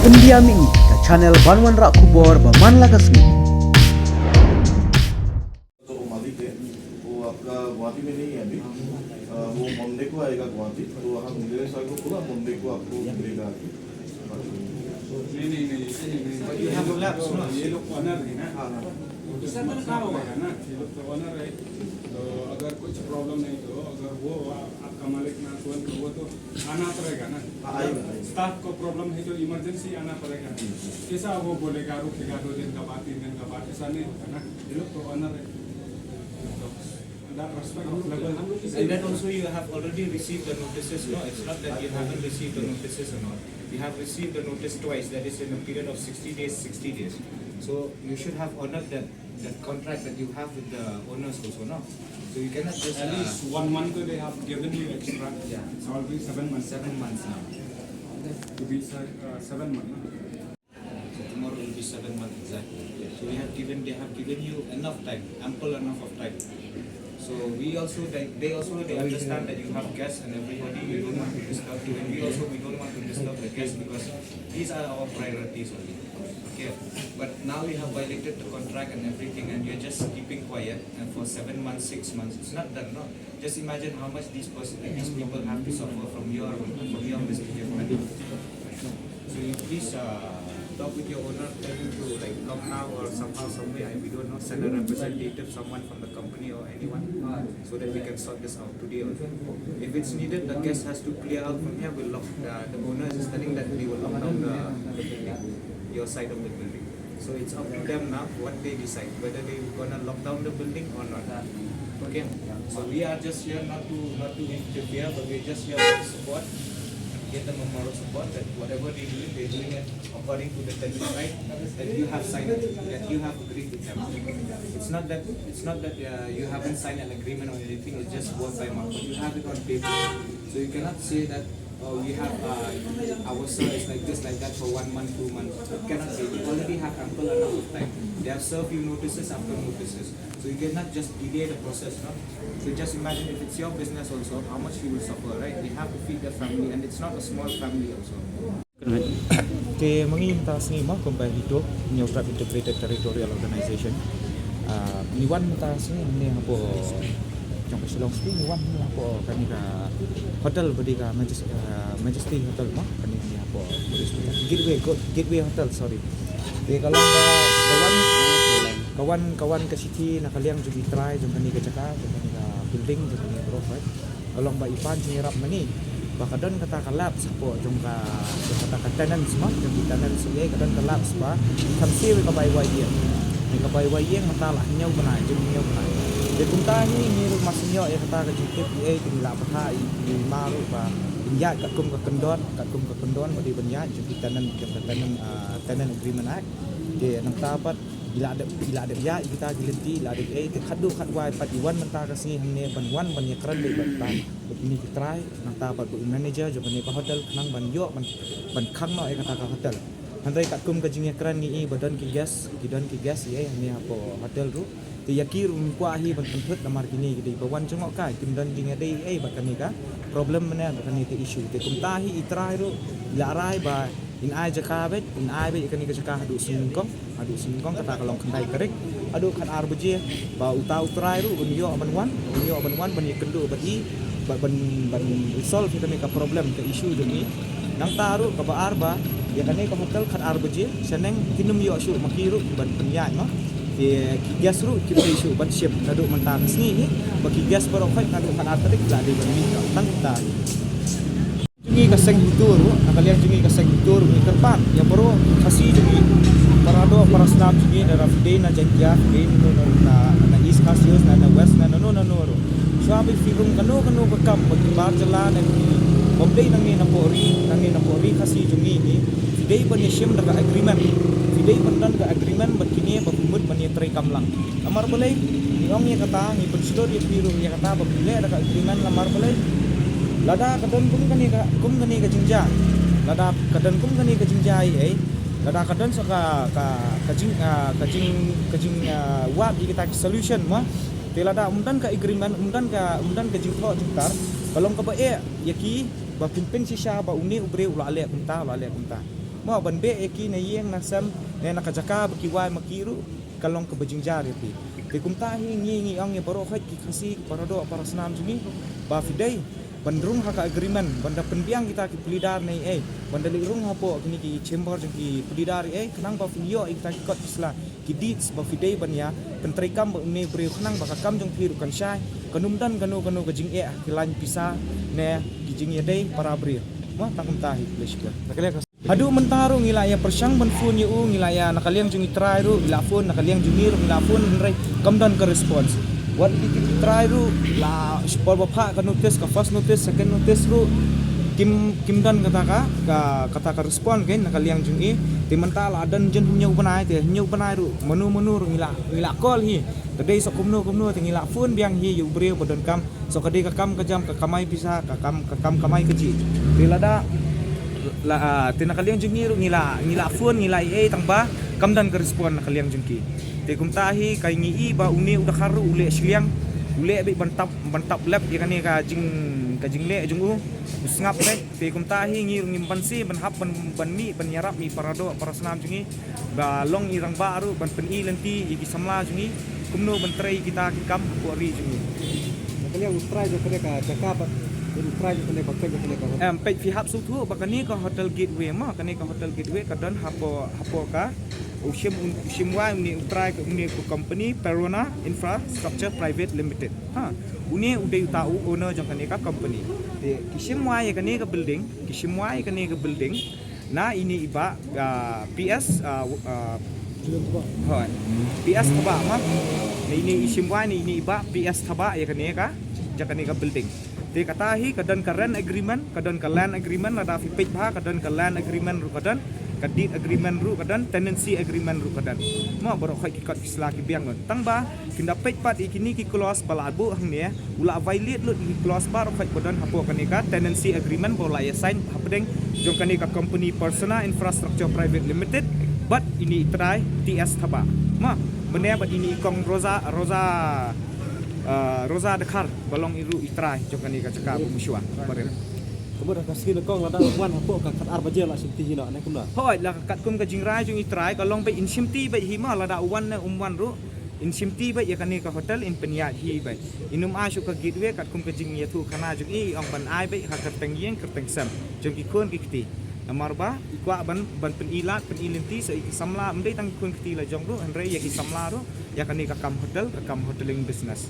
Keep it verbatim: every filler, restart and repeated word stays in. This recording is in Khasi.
India Mihmih, ka channel ban wanrah khubor ba man la ka sngi. तो वो मालिक है, वो आपका गुवाहाटी में नहीं है अभी। अ, वो मंडे को आएगा गुवाहाटी, तो हम इंजीनियर साहब को बोला मंडे को आपको मिलेगा आके। नहीं, नहीं, नहीं, नहीं, नहीं। But you have lapse, no? ये लोग ओनर है ना? हाँ, हाँ। ये लोग तो ओनर है। तो अगर कुछ प्रॉब्लम नहीं तो, अगर वो आ-, आपका मालिक ना, तो वो तो आना पड़ेगा ना। हाँ, आएगा, आएगा। स्टाफ को प्रॉब्लम है तो इमरजेंसी आना पड़ेगा। जी, जी। कैसा वो बोलेगा, रुकेगा दो दिन का बाद, तीन दिन का बाद, ऐसा नहीं होता ना। ये लोग तो ओनर है। तो that respect level. And then also you have already received the notices, no? It's not that you haven't received the notices or not. You have received the notice twice, that is in a period of sixty days, sixty days. So you should have honored that, that contract that you have with the owners also, no? So you cannot just, at uh, least one month they have given you extra. Yeah. It's already seven months. Seven months now. To be se-, uh, seven months, no? So tomorrow will be seven months exactly. So we have given, they have given you enough time, ample enough of time. So we also, they, they also, they understand that you have guests and everybody, you don't want to disturb you, and we also, we don't want to disturb the guests because these are our priorities only. Okay, but now you have violated the contract and everything, and you're just keeping quiet, and for seven months, six months, it's not done, no? Just imagine how much these person, these people have to suffer from your, from your misbehavior. So you please, uh, talk with your owner, tell him to, like, come now or somehow, some way, I, we don't know, send a representative, someone from the company or anyone, so that we can sort this out today only. If it's needed, the guest has to clear out from here. We'll lock, uh, the owner is telling that we will lock down the, the building, your side of the building. So it's up to them now what they decide, whether they gonna lock down the building or not. Okay? So we are just here not to, not to interfere, but we're just here for support, get them a moral support that whatever they're doing, they're doing it according to the tenant, right? That you have signed, that you have agreed with them. It's not that, it's not that, uh, you haven't signed an agreement or anything. It's just word by mouth. You have it on paper, so you cannot say that, oh, we have, uh, our sir is like this, like that for one month, two months. It cannot be. They already have ample enough of time. They have served you notices after notices. So you cannot just delay the process, no? So just imagine if it's your business also, how much you will suffer, right? They have to feed their family, and it's not a small family also. Te mynta ka sngi mo, kumba HITO, Hynñiewtrep Integrated Territorial Organization. Ah, ngi wan mynta ka sngi hangne hapoh jong ka Shillong City, ngi wan hangne hapoh kane ka hotel ba dei ka Majes-, ah, Majesty Hotel mo, kane hangne hapoh Gateway, Go-, Gateway Hotel, sorry. Te ka long ka, ka wan, ka wan, ka wan ka shithi na ka liang jong ki trai jong kane ka jaka, jong kane ka building, jong kane ka baroh, right? Ka long ba i pan jingïarap ma ngi ba ka don kata ka lapse hapoh jong ka, jong kata ka tenants mo, jong ki tenants, ïa ka don ka lapse ba kham siew ïa ka bai wai ïing. Ïa ka bai wai ïing mynta la hynñiew bnai, jong hynñiew bnai. Te kumta hi ngi ruh ma sngewthuh ïa kata ka jingtip ïa, te ngi la bthah ïa i ma ruh ba in ïaid katkum ka kyndon, katkum ka kyndon ba dei ban ïaid jong ki tenant, jong ka tenant, ah, Tenant Agreement Act. Te nangta pat i la dep, i la dep ïaid ïa kita ki lynti, i la dep ïaid, te khatduh khatwai pat i wan mynta ka sngi hangne ban wan ban ïakren beit bad kine ki trai, nangta pat bad u manager jong kane ka hotel khnang ban ïoh ban, ban khang noh ïa kata ka hotel. Hynrei katkum ka jingïakren ngi i ba don ki guest, ki don ki guest ïa hangne hapoh hotel ruh. Te ïa ki ruh ngim kwah hi ban pynthut namar kine ki dei ba wan jngohkai, kim don jingïadei ei bad kane ka problem mynne, bad kane ka issue. Te kumta hi i trai ruh i la rai ba in ai jaka beit, in ai beit ïa kane ka jaka haduh sngi nyngkong, haduh sngi nyngkong kata ka long khyndai tarik, haduh khatar baje, ba uta u trai ruh un ïoh ban wan, un ïoh ban wan ban ïakynduh bad i, ban, ban, ban resolve ïa kane ka problem, ka issue jong i. Nangta ruh kaba ar ba ïa kane ka hotel khatar baje shaneng kin ym ïoh shuh ma ki ruh ban pynïaid mo. Te ki guest ruh kim dei shuh ban shim naduh mynta ka sngi hi, ba ki guest baroh khoit naduh khatar tarik la dei ban mih noh tang kita. Jong ngi ka seng HITO ruh, na ka liang jong ngi ka seng HITO ruh ngi kyrpad ïa baroh Khasi jong ngi, para doh para snam jong ngi, lada phi dei na Jaintia, phi dei na, na, na East Khasi Hills, na, na West, na, na nano nano ruh. Shuwa ba phi rung kano kano ka kam ba ki bar jylla ne ki, bym dei nangne na pori, nangne na pori Khasi jong ngi hi, phi dei ban ïashim da ka agreement, phi dei ban don ka agreement bad kine ba phi mut ban ïatrei kam lang. Namar balei? Ngi ong ïa kata, ngi pynshlur ïa phi ruh ïa kata ba phi leh da ka agreement, namar balei? Lada ka don kum kane ka, kum kane ka jingjia, lada ka don kum kane ka jingjia ei ei, lada ka don sa ka, ka, ka jing, ah, ka jing, ka jing, ah, wad ïa kita ki solution mo. Te lada ym don ka agreement, ym don ka, ym don ka jingthoh jingtar, ka long kaba eh ïa ki ba phin pynshisha ba une u briew u la leh kumta, u la leh kumta. Mo ban beh ïa ki na ïing na sem ne na ka jaka ba ki wai ma ki ruh ka long kaba jynjar ïa phi. Te kumta hi ngi ngi ong ïa baroh khoit ki Khasi ki para doh para snam jong ngi ba phi dei ban rung ha ka agreement ban da pynbiang kita ki pulidar ne ei ban da leit rung hapoh kine ki chamber jong ki pulidar ei khnang ba phin ïoh ïa kita ki kot ki sla ki deeds ba phi dei ban ïa pyntreikam bad une u briew khnang ba ka kam jong phi ruh kan shai. Kan ym don kano kano ka jingeh ki lain pisa ne ki jingïadei para briew. Mo tang kumta hi khublei shibun. Haduh mynta ruh ngi la ïa pyrshang ban phone ïa u, ngi la ïa na ka liang jong i trai ruh ngi la phone, na ka liang jong ngi ruh ngi la phone, hynrei kam don ka response. Wat i trai ruh la shipor ba phah ka notice, ka first notice, second notice ruh kim kim don kata ka kata ka response kein na ka liang jong i. Te mynta la don jin hynñiew bnai, te hynñiew bnai ruh mano mano ruh ngi la ngi la call hi. Ka dei sa kumno kumno te ngi la phone biang hi ïa u briew ba donkam. So ka dei ka kam ka jam ka kamai pisa, ka kam ka kam kamai ka jih. Te lada la te na ka liang jong ngi ruh ngi la ngi la phone ngi la ei ei tang ba kam don ka respond na ka liang jong ki. Te kumta hi ka ngi i ba une u dkhar ruh u leh shiliang, u leh beit ban tap ban tap lep ïa kane ka jing ka jingleh jong u. U sngap beit. Te kumta hi ngi ruh ngim banse ban hap ban ban mih ban ïarap ïa para doh para snam jong ngi. Ba long i rangbah ruh ban pyni lynti ïa ki samla jong ngi kumno ban trei kita ki kam hapoh ri jong ngi. Na ka liang u trai jong kane ka jaka bad u trai jong kane ba peit jong kane ka. Em peit phi hap sngewthuh ba kane ka Hotel Gateway mo, kane ka Hotel Gateway ka don hapoh hapoh ka u shim u shim wai une u trai ka une ka company Perona Infrastructure Private Limited. Ha, une u dei uta u owner jong kane ka company. Te ki shim wai ïa kane ka building, ki shim wai ïa kane ka building. Na ine i bah ah, P S ah, ah, hoi. P S Thabah ma. Na ine i shim wai na ine i bah P S Thabah ïa kane ka jaka kane ka building. Te kata hi ka don ka rent agreement, ka don ka land agreement, lada phi peit bha ka don ka land agreement ruh ka don, ka deed agreement ruh ka don, tenancy agreement ruh ka don. Mo baroh khoit ki kot ki sla ki biang don. Tang ba kin da peit pat ïa kine ki clause ba la buh hangne, u la violate lut ïa ki clause baroh khoit ba don hapoh kane ka tenancy agreement ba u la ïa sign hapdeng jong kane ka company Persona Infrastructure Private Limited bad ine i trai T S Thabah. Ma, mynne bad ine i kong Rosa Rosa ah, Rosa Dkhar ba long i ruh i trai jong kane ka jaka ba mynshuwa. Barim. Kumba da ka skin kong lada wan hapoh ka khat ar baje la shim ti hi no ne kumno. Hoi la katkum ka jingrai jong i trai ka long ba in shim ti ba hi ma lada wan ne um wan ruh. In shim ti beit ïa kane ka hotel in pynïaid hi beit. In ym ai shuh ka gateway katkum ka jingïathuh khana jong i, i ong ban ai beit ha kyrteng ïing kyrteng sem jong ki khun ki kti. Namar ba i kwah ban ban pyni lad pyni lynti sa ïa ki samla, ym dei tang ki khun kti la jong ruh hynrei ïa ki samla ruh ïa kane ka kam hotel, ka kam hoteling business.